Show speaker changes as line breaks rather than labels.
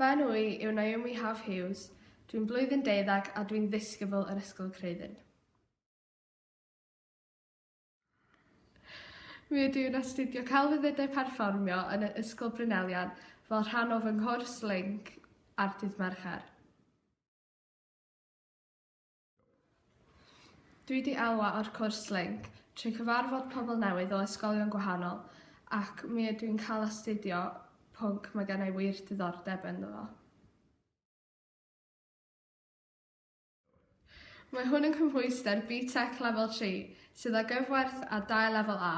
Fy enw i yw Naomi Haf Hughes, dwi'n blwyddyn deuddag a dwi'n ddisgybl yn Ysgol Creuddyn. Mi ydw i'n astudio Celfyddydau Perfformio yn y Ysgol Bryn Elian fel rhan o fy nghwrs Linc ar dydd Mercher. Dwi 'di elwa o'r cwrs Linc trwy cyfarfod pobl newydd o ysgolion gwahanol ac mi ydw i'n cael astudio pwnc mae gen i wir diddordeb ynddo fo. Mae hwn yn cymhwyster BTEC Lefel 3 sydd â gyfwerth â dau lefel A.